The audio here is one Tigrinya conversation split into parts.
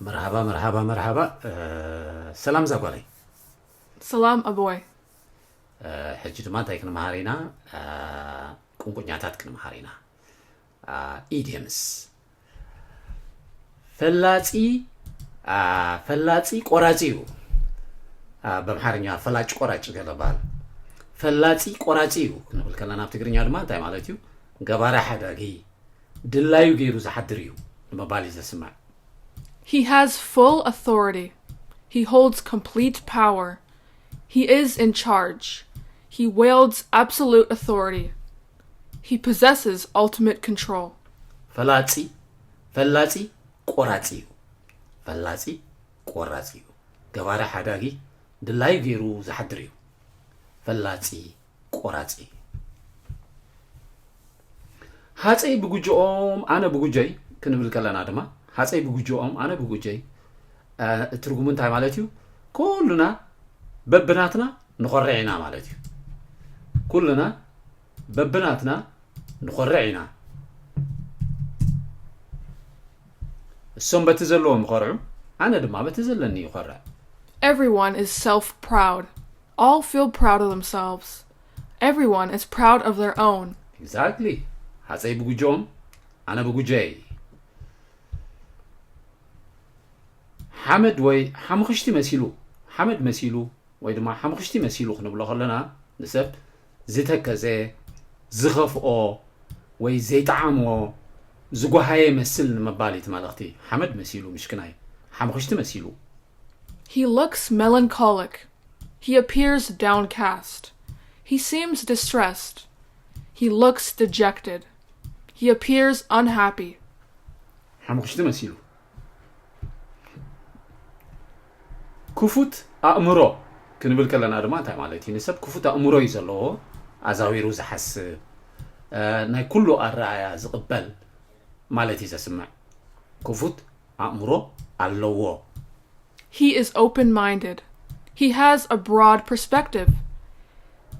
መርሃባ መርሃባ መርሃባ። ሰላም ዛጓለይ። ሰላም ኣቦይ። ሕጂ ድማ እንታይ ክንመሃር ኢና? ቁንቁኛታት ክንመሃር ኢና። ኢዲየምስ። ፈላጺ ፈላጺ ቆራጺ እዩ። በምሓርኛ ፈላጭ ቆራጭ ገለ በሃል። ፈላጺ ቆራጺ እዩ ክንብል ከለና ኣብ ትግርኛ ድማ እንታይ ማለት እዩ? ገባሪ ሓዳጊ ድላዩ ገይሩ ዝሓድር እዩ ንምባል እዩ ዘስምዕ። He has full authority. He holds complete power. He is in charge. He wields absolute authority. He possesses ultimate control. ፈላጺ ፈላጺ ቆራጺ እዩ። ፈላጺ ቆራጺ እዩ። ገባሪ ሓዳጊ ድላዩ ገይሩ ዝሓድር እዩ። ፈላጺ ቆራጺ። ሃጸይ ብጉጅኦም ኣነ ብጉጀይ ክንብል ከለና ድማ ሃጸይ ብጉጅኦም ኣነ ብጉጀይ ትርጉሙ እንታይ ማለት እዩ? ኩሉና በብናትና ንኾርዕ ኢና ማለት እዩ። ኩሉና በብናትና ንኾርዕ ኢና። እሶም በቲ ዘለዎም ይኾርዑ፣ ኣነ ድማ በቲ ዘለኒ ይኾርዕ። Everyone is self proud. All feel proud of themselves. Everyone is proud of their own. Exactly. ሃፀይ ብጉጆኦም ኣነ ብጉጀይ። ሓመድ ወይ ሓሙኽሽቲ መሲሉ ሓመድ መሲሉ ወይ ድማ ሓሙኽሽቲ መሲሉ ክንብሎ ከለና ንሰብ ዝተከዘ ዝኸፍኦ ወይ ዘይጠዓሞ ዝጓሃየ መስል ንምባል እቲ መልእኽቲ። ሓመድ መሲሉ ምሽክናይ ሓሙኽሽቲ መሲሉ። He looks melancholic. He appears downcast. He seems distressed. He looks dejected. He appears unhappy. ሓሙኽሽቲ መሲሉ። ክፉት ኣእምሮ ክንብል ከለና ድማ እንታይ ማለት እዩ? ንሰብ ክፉት ኣእምሮ እዩ ዘለዎ፣ ኣዛዊሩ ዝሓስብ፣ ናይ ኩሉ ኣረኣያ ዝቕበል ማለት እዩ ዘስምዕ። ክፉት ኣእምሮ ኣለዎ። He is open minded. He has a broad perspective.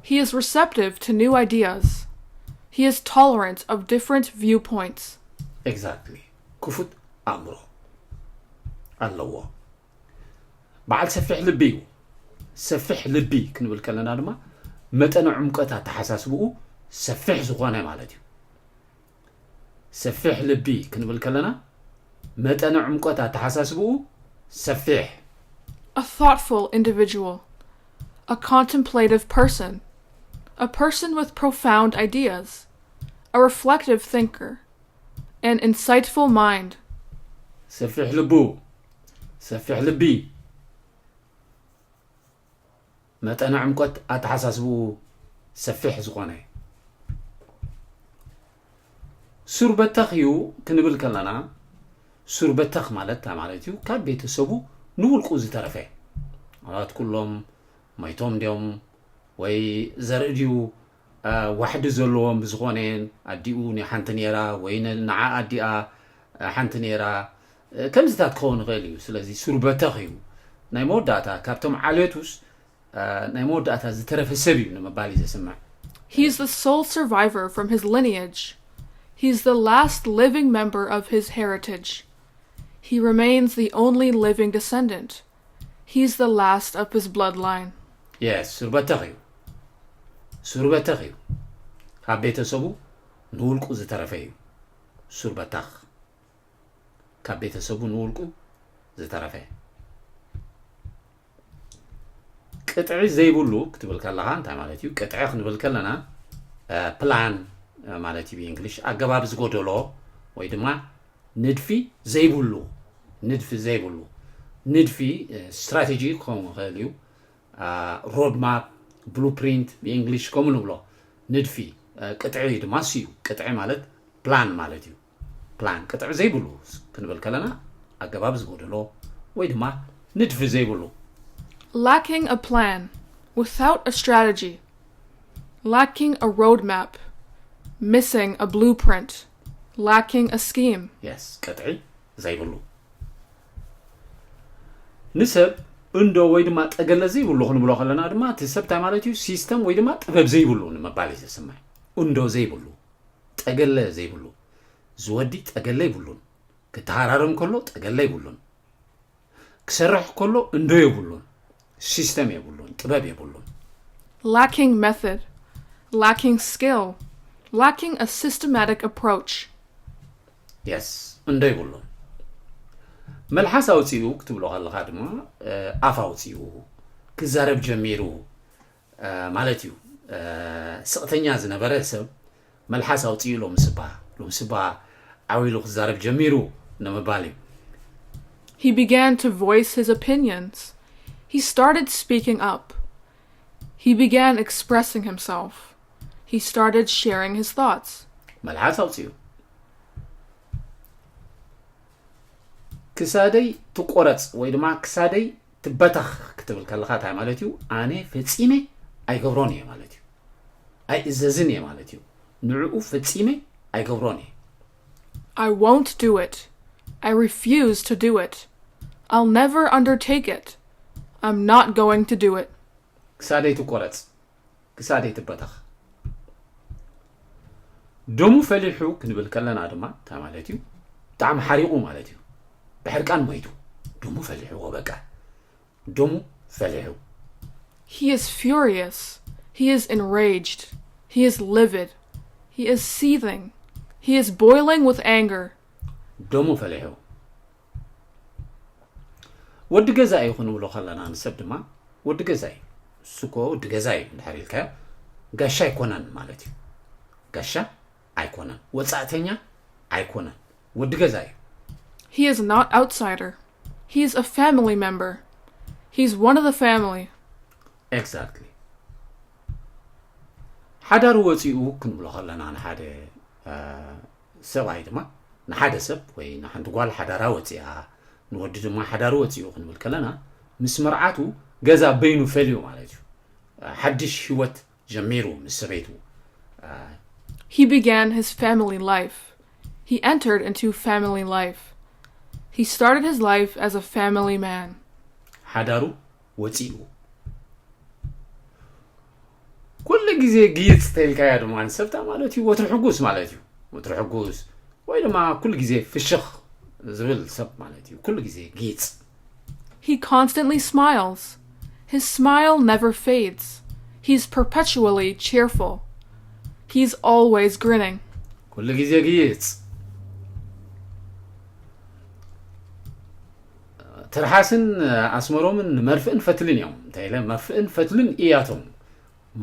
He is receptive to new ideas. He is tolerant of different viewpoints. Exactly. ክፉት ኣእምሮ ኣለዎ። በዓል ሰፊሕ ልቢ እዩ። ሰፊሕ ልቢ ክንብል ከለና ድማ መጠነ ዕምቀት ኣተሓሳስብኡ ሰፊሕ ዝኾነ ማለት እዩ። ሰፊሕ ልቢ ክንብል ከለና መጠነ ዕምቆት ኣተሓሳስብኡ ሰፊሕ። A thoughtful individual. A contemplative person. A person with profound ideas. A reflective thinker. An insightful mind. ሰፊሕ ልቡ፣ ሰፊሕ ልቢ፣ መጠነ ዕምቆት ኣተሓሳስብኡ ሰፊሕ ዝኾነ። ሱር በተኽ እዩ ክንብል ከለና ሱር በተኽ ማለት እንታይ ማለት እዩ? ካብ ቤተሰቡ ንውልቁ ዝተረፈ። ምናልባት ኩሎም ሞይቶም ድዮም ወይ ዘርኢ ድዩ ዋሕዲ ዘለዎም ብዝኾነ ኣዲኡ ሓንቲ ነይራ ወይ ንዓ ኣዲኣ ሓንቲ ነይራ ከምዚታት ክኸውን ይኽእል እዩ። ስለዚ ሱር በተኽ እዩ። ናይ መወዳእታ ካብቶም ዓሌቱስ ናይ መወዳእታ ዝተረፈ ሰብ እዩ ንምባል እዩ ዘስምዕ። He's the sole survivor from his lineage. He's the last living member of his heritage. He remains the only living descendant. He's the last of his bloodline. Yes, ሱር በተኽ እዩ። ሱር በተኽ እዩ። ካብ ቤተሰቡ ንውልቁ ዝተረፈ እዩ። ሱር በተኽ ካብ ቤተሰቡ ንውልቁ ዝተረፈ። ቅጥዒ ዘይብሉ ክትብል ከለኻ እንታይ ማለት እዩ? ቅጥዒ ክንብል ከለና ፕላን ማለት እዩ ብእንግሊሽ። ኣገባብ ዝጎደሎ ወይ ድማ ንድፊ ዘይብሉ ንድፊ ዘይብሉ ንድፊ ስትራቴጂ ክኸውን ይኽእል እዩ። ሮድ ማፕ ብሉፕሪንት ብእንግሊሽ ከምኡ ንብሎ። ንድፊ ቅጥዒ ድማ እሱ እዩ። ቅጥዒ ማለት ፕላን ማለት እዩ። ፕላን ቅጥዒ ዘይብሉ ክንብል ከለና ኣገባብ ዝጎደሎ ወይ ድማ ንድፊ ዘይብሉ። Lacking a plan, without a strategy, lacking a roadmap, missing a blueprint, lacking a scheme. Yes, ቅጥዒ ዘይብሉ ንሰብ እንዶ ወይ ድማ ጠገለ ዘይብሉ ክንብሎ ከለና ድማ እቲ ሰብ እንታይ ማለት እዩ? ሲስተም ወይ ድማ ጥበብ ዘይብሉ ንምባል እዩ ዘስምዕ። እንዶ ዘይብሉ፣ ጠገለ ዘይብሉ፣ ዝወዲ ጠገለ ይብሉን፣ ክተሃራረም ከሎ ጠገለ ይብሉን። ክሰርሕ ከሎ እንዶ የብሉን፣ ሲስተም የብሉን፣ ጥበብ የብሉን። Lacking method, lacking skill, lacking a systematic approach. የስ፣ እንዶ የብሉን። መልሓስ ኣውፂኡ ክትብሎ ከለኻ ድማ ኣፍ ኣውፂኡ ክዛረብ ጀሚሩ ማለት እዩ። ስቕተኛ ዝነበረ ሰብ መልሓስ ኣውፂኡ ሎምስባ ሎምስባ ዓው ኢሉ ክዛረብ ጀሚሩ ንምባል እዩ። He began to voice his opinions. He started speaking up. He began expressing himself. He started sharing his thoughts. መልሓስ ኣውፂኡ ክሳደይ ትቆረፅ ወይ ድማ ክሳደይ ትበተኽ ክትብል ከለኻ እንታይ ማለት እዩ? ኣነ ፈፂመ ኣይገብሮን እየ ማለት እዩ። ኣይእዘዝን እየ ማለት እዩ። ንዕኡ ፈፂመ ኣይገብሮን እየ። I won't do it. I refuse to do it. I'll never undertake it. I'm not going to do it. ክሳደይ ትቆረፅ፣ ክሳደይ ትበተኽ። ደሙ ፈሊሑ ክንብል ከለና ድማ እንታይ ማለት እዩ? ብጣዕሚ ሓሪቑ ማለት እዩ። ብሕርቃን ሞይቱ፣ ደሙ ፈሊሕዎ። በቃ ደሙ ፈሊሑ። He is furious. He is enraged. He is livid. He is seething. He is boiling with anger. ደሙ ፈሊሑ። ወዲ ገዛ እዩ ክንብሎ ከለና ንሰብ ድማ ወዲ ገዛ እዩ። እሱ እኮ ወዲ ገዛ እዩ እንድሕር ኢልካዮ ጋሻ ኣይኮነን ማለት እዩ። ጋሻ ኣይኮነን፣ ወፃእተኛ ኣይኮነን፣ ወዲ ገዛ እዩ። He is not outsider. He is a family member. He's one of the family. Exactly። ሓዳሩ ወፂኡ ክንብሎ ከለና ንሓደ ሰብኣይ ድማ ንሓደ ሰብ ወይ ንሓንቲ ጓል ሓዳራ ወፂኣ፣ ንወዲ ድማ ሓዳሩ ወፂኡ ክንብል ከለና ምስ መርዓቱ ገዛ በይኑ ፈልዩ ማለት እዩ። ሓድሽ ህይወት ጀሚሩ ምስ ሰበይቱ። He began his family life. He entered into family life. He started his life as a family man. ሓዳሩ ወፂኡ። ኩሉ ግዜ ግይፅ ተልካያ ድማ ንሰብታ ማለት እዩ። ወትሪ ሕጉስ ማለት እዩ። ወትሪ ሕጉስ ወይ ድማ ኩሉ ግዜ ፍሽኽ ዝብል ሰብ ማለት እዩ። ኩሉ ግዜ ግይፅ። He constantly smiles. His smile never fades. He's perpetually cheerful. He's always grinning. ኩሉ ግዜ ግይፅ። ትርሓስን ኣስመሮምን ንመርፍእን ፈትልን እዮም። እንታይ ኢለ? መርፍእን ፈትልን እያቶም።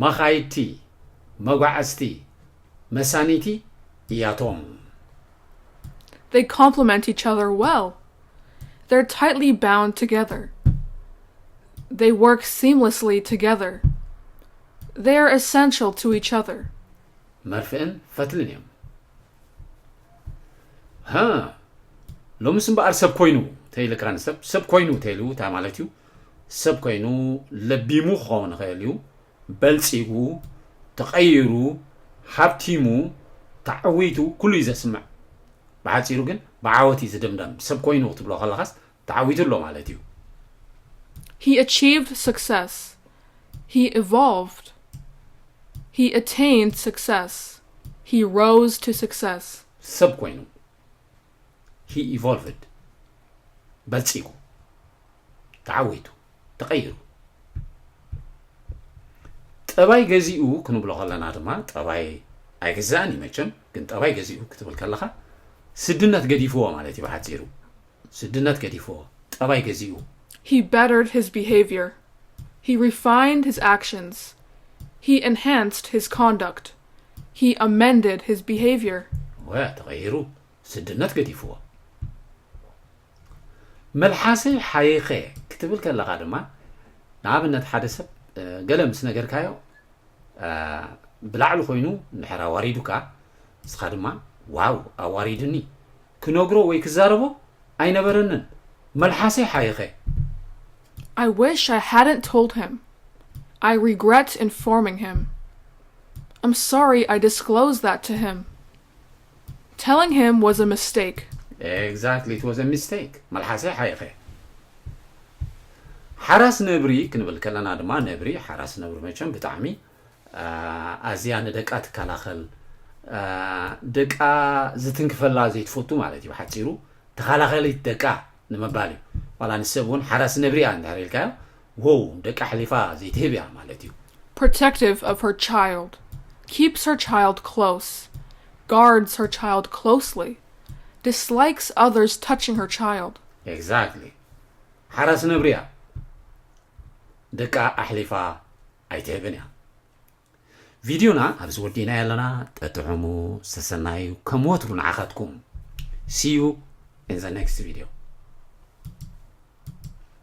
መኻይድቲ፣ መጓዓዝቲ፣ መሳኒቲ እያቶም። They complement each other well. They're tightly bound together. They work seamlessly together. They are essential to each other. መርፍእን ፈትልን እዮም። ሃ ሎምስ እምበኣር ሰብ ኮይኑ ተይልካ ንሰብ ሰብ ኮይኑ ተይሉ እንታይ ማለት እዩ? ሰብ ኮይኑ ለቢሙ ክኸውን ይኽእል እዩ። በልፂጉ፣ ተቐይሩ፣ ሃብቲሙ፣ ተዓዊቱ ኩሉ እዩ ዘስምዕ። ብሓፂሩ ግን ብዓወት እዩ ዝድምደም። ሰብ ኮይኑ ክትብሎ ከለኻስ ተዓዊቱ ኣሎ ማለት እዩ። He achieved success. He evolved. He attained success. He rose to success. ሰብ ኮይኑ he evolved በልፂጉ ተዓዊቱ ተቐይሩ። ጠባይ ገዚኡ ክንብሎ ከለና ድማ ጠባይ ኣይግዛእን እዩ መቸም፣ ግን ጠባይ ገዚኡ ክትብል ከለኻ ስድነት ገዲፍዎ ማለት እዩ ብሓፂሩ። ስድነት ገዲፍዎ ጠባይ ገዚኡ። He bettered his behavior. He refined his actions. He enhanced his conduct. He amended his behavior. ወያ ተቐይሩ ስድነት ገዲፍዎ። መልሓሰይ ሓይኸ ክትብል ከለኻ ድማ ንኣብነት ሓደ ሰብ ገለ ምስ ነገርካዮ ብላዕሊ ኮይኑ እንድሕር ኣዋሪዱካ ንስኻ ድማ ዋው ኣዋሪዱኒ ክነግሮ ወይ ክዛረቦ ኣይነበረንን። መልሓሰይ ሓይኸ። I wish I hadn't told him. I regret informing him. I'm sorry I disclosed that to him. Telling him was a mistake. Exactly, it was a mistake. መልሓሰይ ሓይኸ። ሓራስ ነብሪ ክንብል ከለና ድማ ነብሪ ሓራስ ነብሪ መቸም ብጣዕሚ ኣዝያ ንደቃ ትከላኸል፣ ደቃ ዝትንክፈላ ዘይትፈቱ ማለት እዩ። ሓፂሩ ተኸላኸሊት ደቃ ንምባል እዩ። ዋላ ንሰብ እውን ሓራስ ነብሪ እያ እንድሕር ኢልካዮ፣ wow፣ ደቂ ኣሕሊፋ ዘይትህብ እያ ማለት እዩ። Protective of her child. Keeps her child close. Guards her child closely. Dislikes others touching her child. Exactly. ሓራስ ነብሪ እያ፣ ደቃ ኣሕሊፋ ኣይትህብን እያ። ቪድዮና ኣብዚ ወዲእና ኣለና። ጠጥዑሙ። ሰሰናዩ ከም ወትሩ ንዓኻትኩም። See you in the next video.